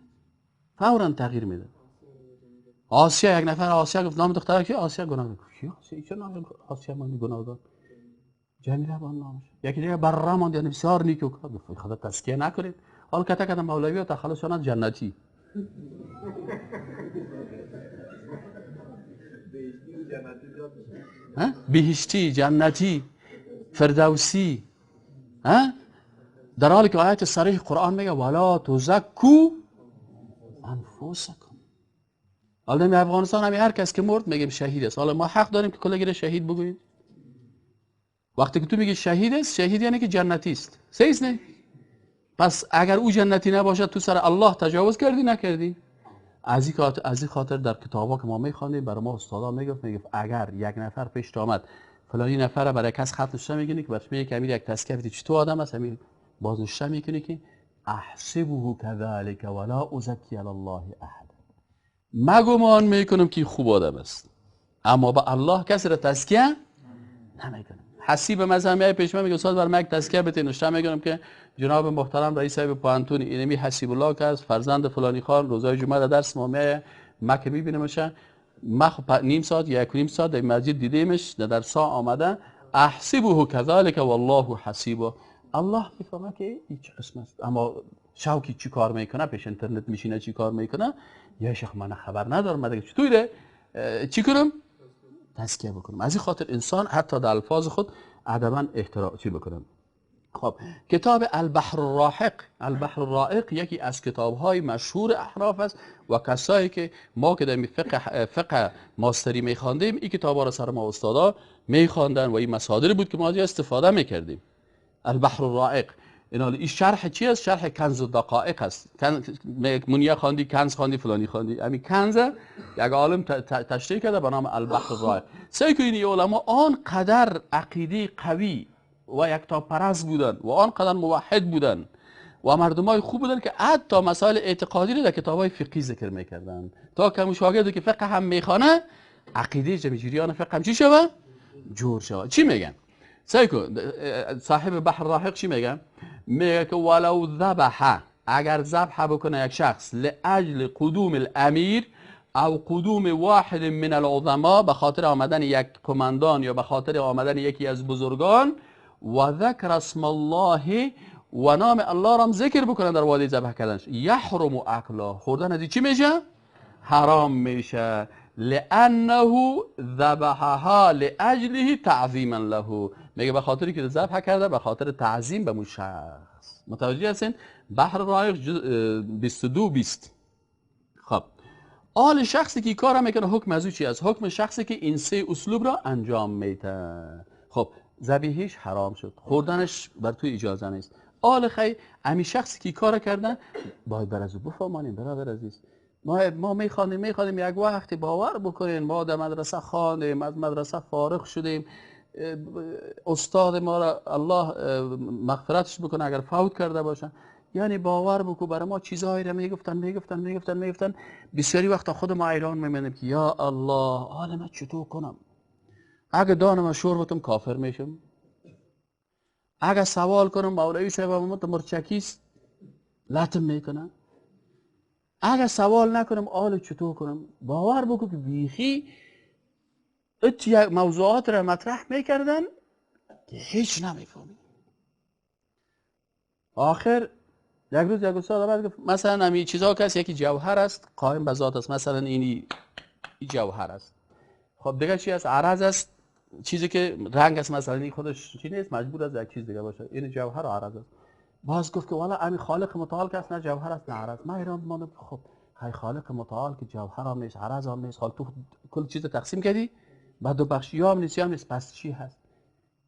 فورا تغییر میده. آسیا، یک نفر آسیا گفت نام دختر کی؟ آسیا گناه گفت کی آسیا؟ چه نام آسیا ماندی گناه دار؟ جمیله با نامش. یکی دیگه بره ماند، یعنی بسیار نیکو کار. گفت خدا تزکیه نکنید. حال کتا کتا مولوی تخلص جنتی. بهشتی، جنتی، فردوسی. در حالی که آیت صریح قرآن میگه ولا تزکو انفسکم. حالا در افغانستان هم هر کس که مرد میگیم شهید است. حالا ما حق داریم که کلگی شهید بگوییم؟ وقتی که تو میگی شهید است، شهید یعنی که جنتی است. صحیح نه؟ پس اگر او جنتی نباشد تو سر الله تجاوز کردی نکردی؟ از این خاطر در کتابا که ما میخواندیم برای ما استادا میگفت اگر یک نفر پیش آمد فلانی نفر برای کس خط نشته میکنی که برش میگه که امیر یک تزکیه بده، چطور آدم است، امیر باز نشته میکنی که احسبه كذلك ولا ازکی علی الله احد. مگمان میکنم که خوب آدم است، اما با الله کسی را تزکیه نمیکنم. حسیب مثلا میای پیش من میگه استاد برای من یک تزکیه بده، نشته میکنم که جناب محترم رئیس صاحب پوهنتون اینمی حسیب الله که از فرزند فلانی خان روزای جمعه در درس ما میای، ما که میبینمش ما خب نیم ساعت یا یک نیم ساعت در مسجد دیدیمش در درس آمده، احسبه كذلك والله حسیبه. الله میفهمه که این چه قسم است، اما شوکی چی کار میکنه، پیش اینترنت میشینه چی کار میکنه، یا شیخ من خبر ندارم، من دیگه چطوره چی کنم؟ تزکیه بکنم. از این خاطر انسان حتی در الفاظ خود ادبا احترام چی بکنم. خب کتاب البحر الرائق، البحر الرائق یکی از کتاب‌های مشهور احناف است و کسایی که ما که در فقه ماستری می‌خواندیم این کتاب‌ها را سر ما استادا می‌خواندن و این مصادر بود که ما از استفاده می‌کردیم. البحر الرائق این شرح چی است؟ شرح کنز الدقائق است. منیه خواندی، کنز خواندی، فلانی خواندی، همین کنز یک عالم تشریح کرده به نام البحر الرائق. سعی کنید علما آن قدر عقیده قوی و یکتاپرست بودن و آن قدر موحد بودن و مردمای خوب بودن که حتی مسائل اعتقادی رو در کتابای فقهی ذکر میکردن تا که شاگردی که فقه هم میخوانه عقیده جریان فقه هم چی شوه؟ جور شوه. چی میگن؟ سعی کن صاحب بحر راحق چی میگن؟ میگه که ولو ذبح، اگر ذبح بکنه یک شخص لاجل قدوم الامیر او قدوم واحد من العظما، به خاطر آمدن یک قماندان یا به خاطر آمدن یکی از بزرگان، و ذکر اسم الله و نام الله را ذکر بکنن در وادی ذبح کردنش، یحرم اکله، خوردن از چی میشه؟ حرام میشه. لانه ذبحها لاجله تعظیما له، میگه به خاطری که ذبح کرده به خاطر تعظیم به شخص. متوجه هستین؟ بحر رایق 22-20. خب آل شخصی که کار میکنه حکم از او چی است؟ حکم شخصی که این سه اسلوب را انجام میده. خب ذبیحش حرام شد، خوردنش بر تو اجازه نیست. آل خی امی شخصی که کار کردن باید بر از او بفهمانیم. برادر عزیز، ما میخوانیم یک وقتی باور بکنین، ما در مدرسه خواندیم، از مدرسه فارغ شدیم، استاد ما را الله مغفرتش بکنه اگر فوت کرده باشه، یعنی باور بکن برای ما چیزهایی را میگفتن. بسیاری وقتا خود ما ایران میمونیم که یا الله حال من چطور کنم؟ اگه دانم شور بتم کافر میشم، اگه سوال کنم مولوی صاحب ما مرچکیست لطم میکنه، اگه سوال نکنم آل چطور کنم؟ باور بکن که بیخی یک موضوعات را مطرح میکردن که هیچ نمیفهمید. آخر یک روز یک استاد آمد گفت مثلا همین چیزا که هست، یکی جوهر است قائم به ذات است، مثلا این جوهر است. خب دیگه چی است؟ عرض است، چیزی که رنگ است، مثلا این خودش چی نیست، مجبور است یک چیز دیگه باشه، این جوهر و عرض است. باز گفت که والا همین خالق متعال که است نه جوهر است نه عرض. من حیران ماندم، خب های خالق متعال که جوهر هم نیست عرض هم نیست، حال تو کل چیز تقسیم کردی بعد دو بخش یا هم نیست یا هم نیست، پس چی هست؟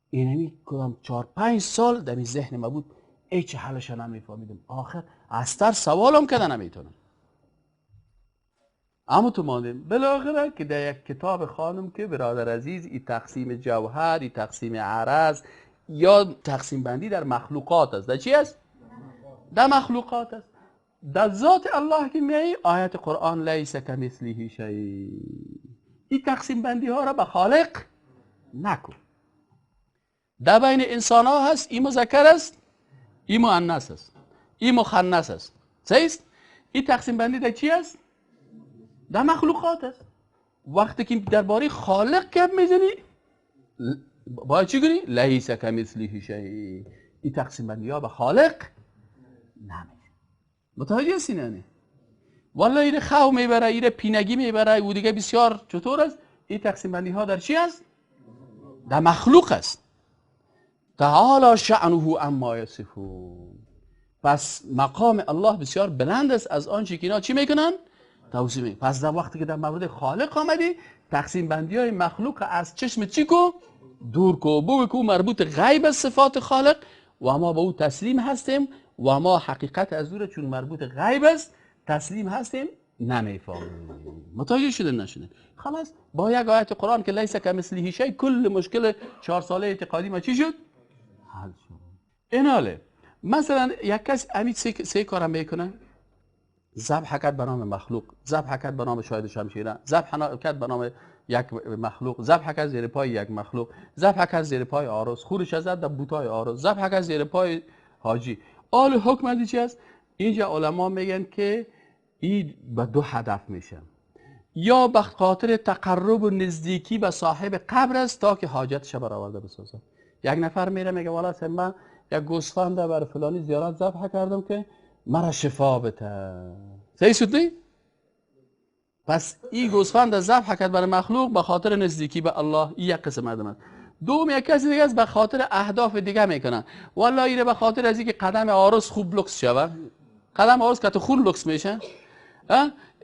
اینمی کدام 4-5 سال در ذهن ما بود، هیچ حلش نمیفهمیدم. آخر از تر سوالم کردن نمیتونم، اما تو ماندیم. بالاخره که در یک کتاب خانم که برادر عزیز این تقسیم جوهر، این تقسیم عرض یا تقسیم بندی در مخلوقات است. در چی است؟ در مخلوقات است. در ذات الله که میایی آیت قرآن لیس کمثله شیء، این تقسیم بندی ها را به خالق نکن. در بین انسان ها هست، این مذکر است، این مؤنث است، این مخنث است. صحیح است؟ این تقسیم بندی در چی است؟ در مخلوقات است. وقتی که درباره خالق گپ میزنی باید چی کنی؟ لیس کمثله شیء. این تقسیم بندی ها به خالق نمیشه. متوجه هستی؟ نه والا ایره خو میبره، ایره پینگی میبره، او دیگه بسیار چطور است؟ این تقسیم بندی ها در چی است؟ در مخلوق است. تعالی شأنه عما یصفون. پس مقام الله بسیار بلند است از آنچه که اینا چی میکنن؟ توصیف میکنن. پس در وقتی که در مورد خالق آمدی تقسیم بندی های مخلوق از چشم چی کو؟ دور کو، بگو کو مربوط غیب از صفات خالق و ما به او تسلیم هستیم و ما حقیقت از او چون مربوط غیب است تسلیم هستیم نمیفهمیم. متوجه شدن نشدن؟ خلاص با یک آیت قرآن که لیس کمثله شیء کل مشکل 4 ساله اعتقادی ما چی شد؟ حل شد. ایناله مثلا یک کس امید سه کارم میکنه، ذبح کرد به نام مخلوق، ذبح کرد به نام شاهد شمشیره، ذبح کرد به نام یک مخلوق، ذبح کرد زیر پای یک مخلوق، ذبح کرد زیر پای آرز، خورش زد در بوتای آرز، ذبح کرد زیر پای حاجی. آل حکم از چی است؟ اینجا علما میگن که این به دو هدف میشه، یا به خاطر تقرب و نزدیکی به صاحب قبر است تا که حاجتش برآورده بسازه. یک نفر میره میگه والا من یک گوسفند بر فلانی زیارت ذبح کردم که مرا شفا بده. صحیح شد نی؟ پس این گوسفند ذبح کرد برای مخلوق به خاطر نزدیکی به الله، این یک قسم مردم است. دوم یک کسی دیگه است به خاطر اهداف دیگه میکنن، والا اینه به خاطر از اینکه قدم آرز خوب لکس شوه، قدم آرز که تو خون لکس میشه.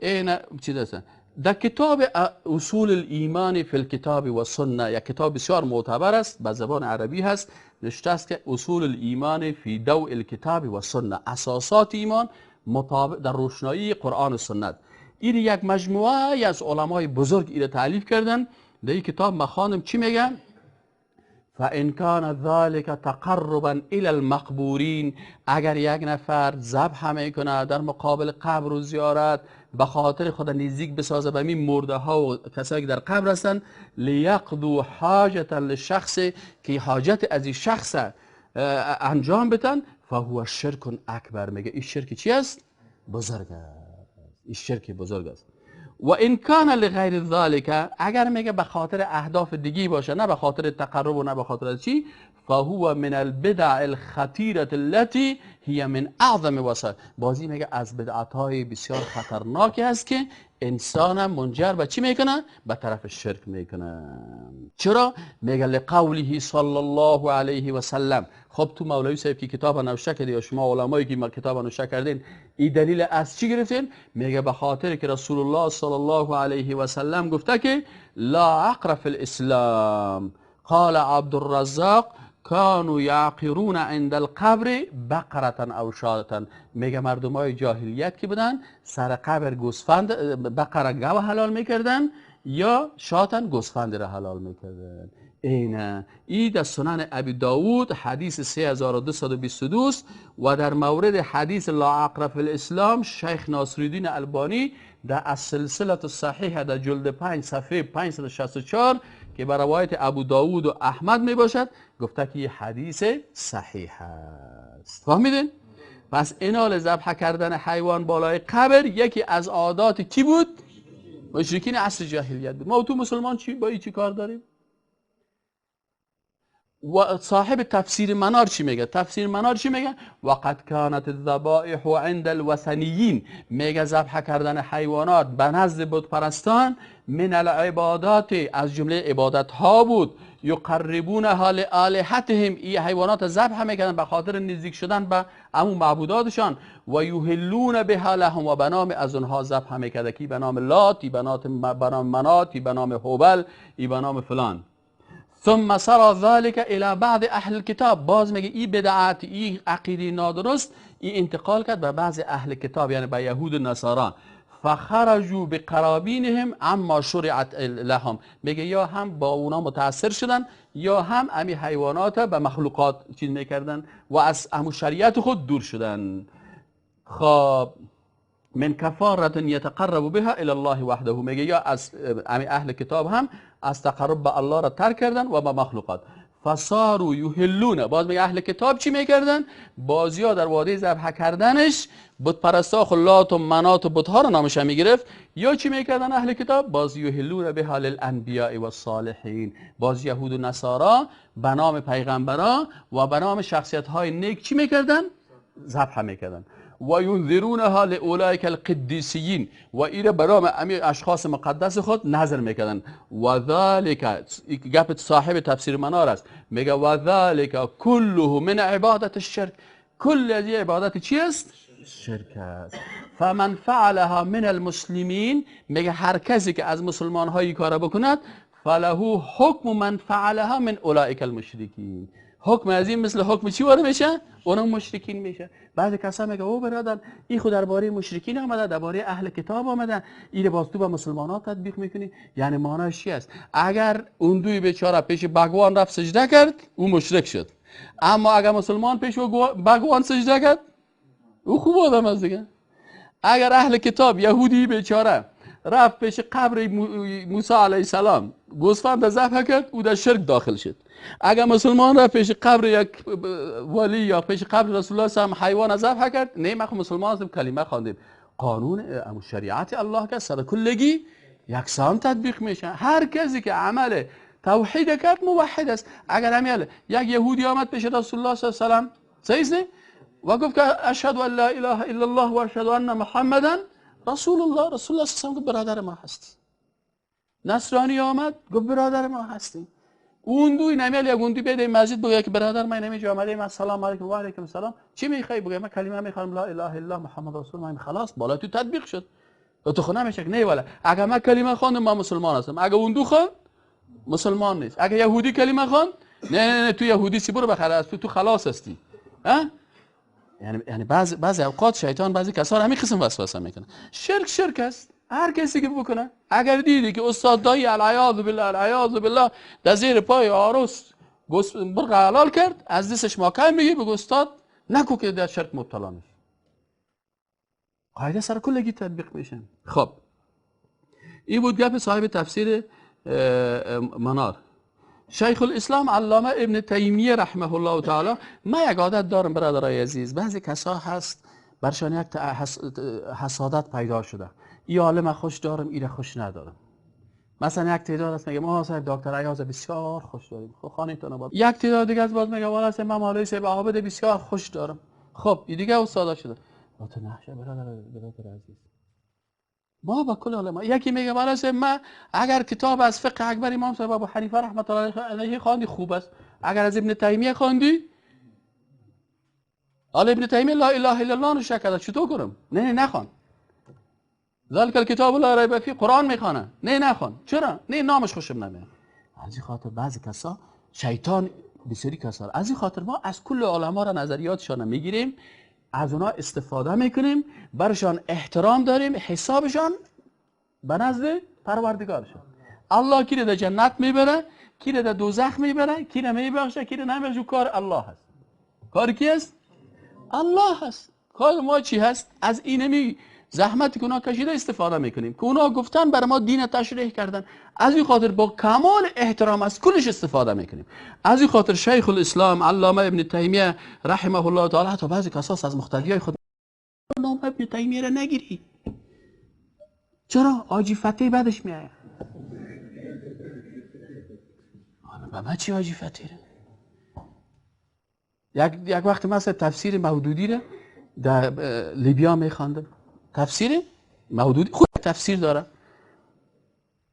این چیز است. در کتاب اصول الایمان فی الکتاب و سنه، یک کتاب بسیار معتبر است، به زبان عربی هست، نوشته است که اصول الایمان فی ضوء الکتاب و سنه، اساسات ایمان مطابق در روشنایی قرآن و سنت. این یک مجموعه از علمای بزرگ این تالیف کردن. در این کتاب ما خواندم چی میگن؟ فان كان ذلك تقربا الى المقبورین، اگر یک نفر ذبح میکنه در مقابل قبر و زیارت به خاطر خود نزدیک بسازه به این مرده ها و کسایی که در قبر هستند، لیقضوا حاجتا للشخص، که حاجت از این شخص انجام بدن، فهو شرک اکبر. میگه این شرک چی است؟ بزرگ است. این شرک بزرگ است. و ان کان لغیر ذلک، اگر میگه به خاطر اهداف دیگی باشه، نه به خاطر تقرب و نه به خاطر چی، فهو من البدع الخطیره التي هي من اعظم وسائل. بازی میگه از بدعت های بسیار خطرناکی است که انسان منجر به چی میکنه؟ به طرف شرک میکنه. چرا؟ میگه لقوله صلی الله علیه و سلم. خب تو مولوی صاحب که کتاب نوشته کرده یا شما علمایی که کتاب نوشته کردین، این دلیل از چی گرفتین؟ میگه به خاطر که رسول الله صلی الله علیه و سلم گفته که لا عقر فی الاسلام. قال عبدالرزاق كانوا يعقرون عند القبر بقرة او شاة. میگه مردمای جاهلیت که بودن سر قبر گوسفند، بقره گاو حلال میکردن یا شاتن گوسفند را حلال میکردن. اینه ای در سنن ابی داود حدیث 3222 و در مورد حدیث لا عقر فی الاسلام شیخ ناصرالدین البانی در السلسله الصحیحه در جلد 5 صفحه 564 که به روایت ابو داود و احمد می باشد گفته که حدیث صحیح است. فهمیدین؟ پس اینال ذبح کردن حیوان بالای قبر یکی از عادات کی بود؟ مشرکین عصر جاهلیت بود. ما تو مسلمان چی با این چی کار داریم؟ و صاحب تفسیر منار چی میگه؟ تفسیر منار چی میگه؟ وقد كانت الذبائح عند الوثنیین. میگه ذبح کردن حیوانات به نزد بت پرستان من العبادات، از جمله عبادت ها بود. یقربونها لآلهتهم، این حیوانات ذبح میکردن به خاطر نزدیک شدن به همون معبوداتشان. و یهلون بها لهم، و به نام از اونها ذبح میکرده، کی به نام لات، به نام منات، به نام هوبل، به نام فلان. ثم سرى ذلك الى بعض اهل الكتاب. باز میگه این بدعت، این عقیده نادرست، این انتقال کرد به بعض اهل کتاب، یعنی به یهود و نصارا. فخرجوا بقرابینهم عما شرعت لهم. میگه یا هم با اونا متاثر شدن یا هم امی حیوانات به مخلوقات چیز میکردن و از امو شریعت خود دور شدن. خب من کفاره یتقرب بها الى الله وحده. میگه یا از امی اهل کتاب هم از تقرب به الله را ترک کردن و به مخلوقات. فصاروا یهلون. باز میگه اهل کتاب چی میکردن؟ بازیا در واده ذبح کردنش بت پرستا خلات و منات و بتها را نامش میگرفت. یا چی میکردن اهل کتاب؟ باز یهلون بها للانبیاء والصالحین. باز یهود و نصارا به نام پیغمبرا و به نام شخصیت های نیک چی میکردن؟ ذبح میکردن. و ینذرونها لاولئک القدیسیین، و ایره برام امی اشخاص مقدس خود نظر میکردن. و ذلک، گپ صاحب تفسیر منار است، میگه و ذلک كله من عبادت الشرک. کل از عبادت چی است؟ شرک است. فمن فعلها من المسلمین، میگه هر کسی که از مسلمان های کار بکند، فله حکم من فعلها من اولئک المشرکین. حکم از این مثل حکم چی وارد میشه؟ اونم مشرکین میشه. بعضی کسا میگه او برادر این خود درباره مشرکین آمده، درباره اهل کتاب آمده، این باز تو به مسلمانات تطبیق میکنی. یعنی معنیش چی است؟ اگر اون دوی بیچاره پیش بگوان رفت سجده کرد، او مشرک شد. اما اگر مسلمان پیش بگوان سجده کرد، او خوب آدم است دیگه. اگر اهل کتاب یهودی بیچاره رفت پیش قبر موسی علیه السلام گوسفند ذبح کرد، او در شرک داخل شد. اگر مسلمان رفت پیش قبر یک ولی یا پیش قبر رسول الله صلی حیوان ذبح کرد، نه ما مسلمان هستیم کلمه خواندیم، قانون شریعت الله که سر کلگی یکسان تطبیق میشه. هر کسی که عمل توحید کرد موحد است. اگر همیل یک یهودی آمد پیش رسول الله صلی الله علیه و سلم، صحیح، و گفت که اشهد ان لا اله الا الله و اشهد ان محمدا رسول الله، رسول الله صلی الله علیه و گفت برادر ما هستی. نصرانی آمد گفت برادر ما هستی. اون دوی نمیل یک اون دوی بیاد مسجد بگه که برادر من نمیجا آمده، من سلام علیکم و علیکم السلام، چی میخوای؟ بگه من کلمه میخوام لا اله الا الله محمد رسول الله. خلاص بالا تو تطبیق شد. تو خونه میشه نه والا اگر من کلمه خواندم من مسلمان هستم، اگر اون دو خواند مسلمان نیست. اگر یهودی کلمه خواند نه نه نه تو یهودی سی برو بخیر از تو خلاص هستی. ها یعنی بعضی اوقات شیطان بعضی کسا همین قسم وسوسه میکنه. شرک شرک است، هر کسی که بکنه. اگر دیدی که استاد دایی العیاذ بالله العیاذ بالله در زیر پای عروس برق حلال کرد، از دستش ماکم میگی بگو استاد نکو که در شرک مبتلا میشی. قاعده سر کلگی تطبیق میشه. خب این بود گپ صاحب تفسیر منار. شیخ الاسلام علامه ابن تیمیه رحمه الله تعالی. ما یک عادت دارم برادرای عزیز، بعضی کسا هست برشان یک حسادت پیدا شده، ای عالم خوش دارم، ایره خوش ندارم. مثلا یک تعداد است میگه ما صاحب دکتر ایاز بسیار خوش داریم، خب خانه‌تون آباد. یک تعداد دیگه از باز میگه والا صاحب من مولوی صاحب عابد بسیار خوش دارم. خب این دیگه استادا شده. تو نشه برادر عزیز، ما با کل علما. یکی میگه والا صاحب من اگر کتاب از فقه اکبر امام صاحب ابو حنیفه رحمت الله علیه خواندی خوب است، اگر از ابن تیمیه خواندی، حالا ابن تیمیه لا اله الا الله نوشته کرده، چطور کنم؟ نه نه نخوان. ذلك الكتاب لا ریب فیه، قرآن میخوانه، نه نخوان. چرا؟ نه نامش خوشم نمیاد. از این خاطر بعضی کسا شیطان بسیاری کسا، از این خاطر ما از کل علما را نظریاتشان میگیریم، از اونا استفاده میکنیم، برشان احترام داریم، حسابشان به نزد پروردگارشان. الله کی را در جنت میبره، کی را در دوزخ میبره، کی را میبخشه، کی را نمیبخشه، کار الله هست. کار کی است؟ الله هست. کار ما چی هست؟ از اینمی زحمتی که اونا کشیده استفاده میکنیم که اونا گفتن بر ما دین تشریح کردن. از این خاطر با کمال احترام از کلش استفاده میکنیم. از این خاطر شیخ الاسلام علامه ابن تیمیه رحمه الله تعالی، حتی بعضی کساس از مختدیای خود نام ابن تیمیه را نگیری. چرا؟ آجی فتحی بعدش میآید. به ما چی آجی فتحی را؟ یک وقت مثلا تفسیر مودودی را در لیبیا میخواندم. تفسیر مودودی خود تفسیر داره.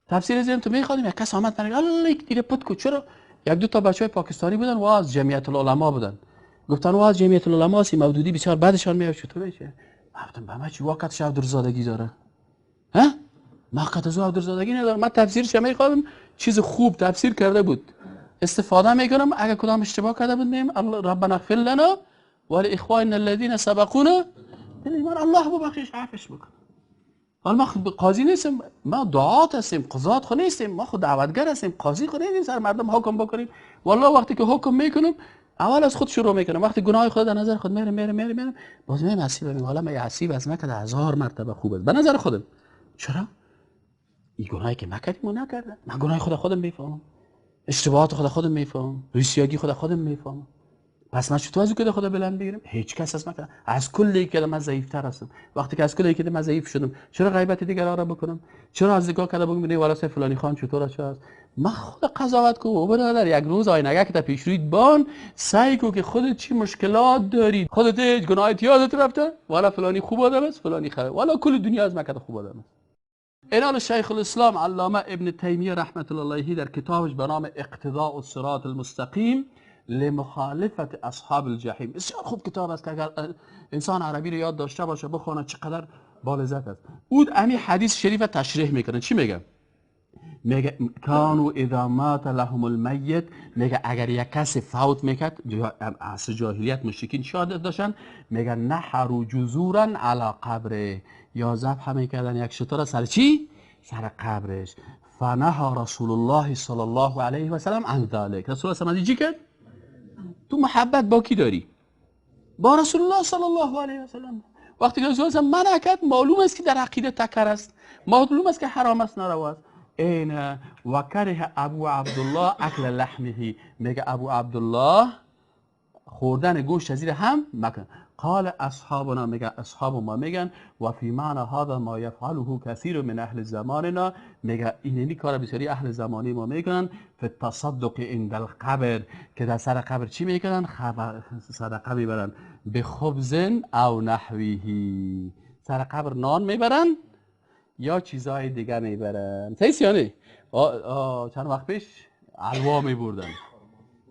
تفسیر زیم تو میخوادیم، یک کس آمد من الله یک دیره پت کو. چرا؟ یک دو تا بچهای پاکستانی بودن و از جمعیت العلماء بودن. گفتن و از جمعیت العلماء سی مودودی بسیار بعدشان میاد. چطور میشه؟ گفتم به من چی واقعا شب درزادگی داره؟ ها؟ ما قط از درزادگی ندارم. من تفسیرش میخوادم، چیز خوب تفسیر کرده بود، استفاده میکنم. اگر کدام اشتباه کرده بود میم ربنا اغفر لنا ولاخواننا الذين سبقونا بالایمان، الله ببخشش عفش بکن. حالا ما قاضی نیستیم، ما دعات هستیم، قضات خو نیستیم، ما خود دعوتگر هستیم، قاضی خو نیستیم سر مردم حکم بکنیم. والله وقتی که حکم میکنم اول از خود شروع میکنم. وقتی گناه خود در نظر خود میرم میرم میرم میرم، باز میرم حسیب میگم حالا من حسیب از من که هزار مرتبه خوب است به نظر خودم. چرا؟ این گناهی که نکردیم و نکردم، من گناه خود خودم میفهمم، اشتباهات خود خودم میفهمم، ریسیاگی خود خودم میفهمم. پس من چطور از او که خدا بلند بگیرم؟ هیچ کس از من از کل که من ضعیف‌تر هستم. وقتی که از کل که من ضعیف شدم، چرا غیبت دیگران را بکنم؟ چرا از نگاه کرده بگم نه والا فلانی خان چطور است؟ من خود قضاوت کو برادر. یک روز آینه که پیش رویت بان، سعی کو که خودت چی مشکلات داری، خودت هیچ گناهی یادت رفته، والا فلانی خوب آدم است، فلانی خراب، والا کل دنیا از من که خوب آدم است. اینال شیخ الاسلام علامه ابن تیمیه رحمت الله علیه در کتابش به نام اقتضاء الصراط المستقیم لمخالفت اصحاب الجحیم، بسیار خوب کتاب است که اگر انسان عربی رو یاد داشته باشه بخونه چقدر با لذت است. او امی حدیث شریف تشریح میکنه. چی میگه؟ میگه کانو اذا مات لهم المیت، میگه اگر یک کسی فوت میکرد، عصر جاهلیت مشرکین چی عادت داشتن؟ میگه نحروا جزورا علی قبره، یا ذبح میکردن یک شتر سر چی؟ سر قبرش. فنهى رسول الله صلی الله علیه و سلم عن ذلک. رسول الله صلی چی کرد؟ تو محبت با کی داری؟ با رسول الله صلی الله علیه و سلم. وقتی که رسول الله منع کرد، معلوم است که در عقیده تکر است، معلوم است که حرام است، ناروا است. این و کره ابو عبدالله اکل لحمه، میگه ابو عبدالله خوردن گوشت از هم مکن. قال اصحابنا، میگه اصحاب ما میگن و فی معنی هذا ما یفعله کثیر من اهل زماننا، میگه اینمی کار بسیاری اهل زمانی ما میکنن. فی التصدق عند القبر، که در سر قبر چی میکنن؟ صدقه میبرن، به خبز او نحویه، سر قبر نان میبرن یا چیزهای دیگه میبرن. صحیح یعنی چند وقت پیش حلوا میبردن،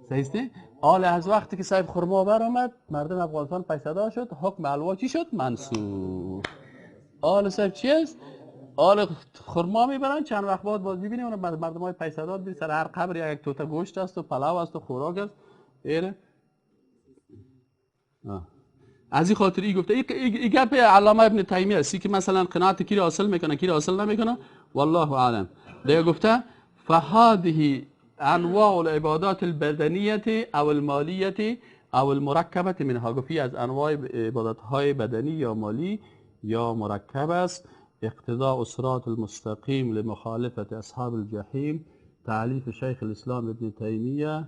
صحیح؟ حالا از وقتی که صاحب خرما برآمد، مردم افغانستان پیسه شد، حکم حلوا چی شد؟ منسوخ. حالا صاحب چی است؟ حالا خرما میبرن، چند وقت بعد باز میبینیم اون مردم های پیسه دار سر هر قبر یک توته گوشت است و پلاو است و خوراک است. ایره از این خاطر ای گفته ای گپ علامه ابن تیمیه است که مثلا قناعت کی را حاصل میکنه کی را حاصل نمیکنه، والله اعلم. دیگه گفته فهذه انواع العبادات البدنیه او المالیه او المرکبه منها، گفتی از انواع عبادت های بدنی یا مالی یا مرکب است. اقتضاء الصراط المستقیم لمخالفه اصحاب الجحیم، تالیف شیخ الاسلام ابن تیمیه،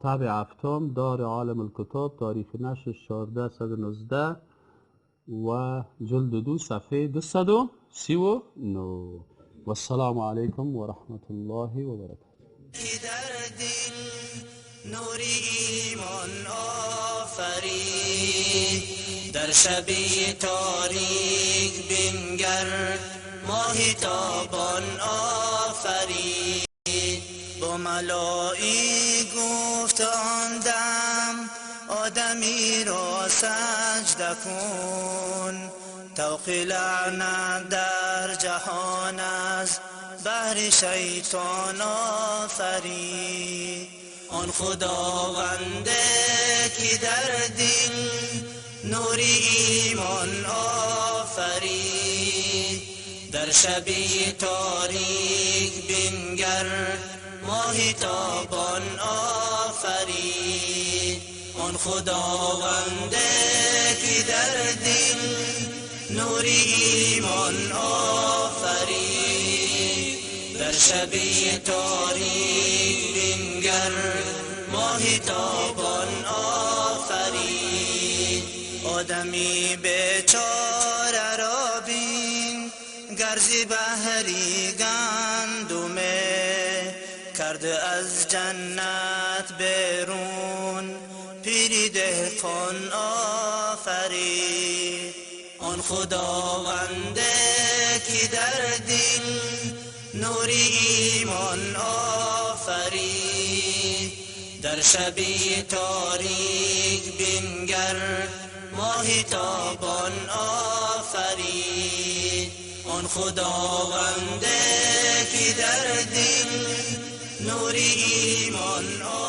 طبع هفتم، دار عالم الکتاب، تاریخ نشر 1419 و جلد 2 صفحه 200. 39. و السلام علیکم و رحمت الله و برکاته. در دل نور ایمان آفرید، در شبی تاریک بنگر ماه تابان آفرید. با ملائک گفت آن دم آدمی را سجده کن، طوق لعنت در جهان از بهر شیطان آفرید. آن خداونده که در دل نور ایمان آفرید، در شبی تاریک بنگر ماه تابان آفرید. آن خداونده که در دل نور ایمان آفرید، در شبی تاریک بنگر ماه تابان آفرید. آدمی بیچاره را بین گرزی بهری گندمه، کرد از جنت بیرون پیری دهقان آفرید. آن خداونده که در دل نور ایمان آفرید، در شبی تاریک بنگر ماه تابان آفرید. آن خداونده که در دل نور ایمان آفرید.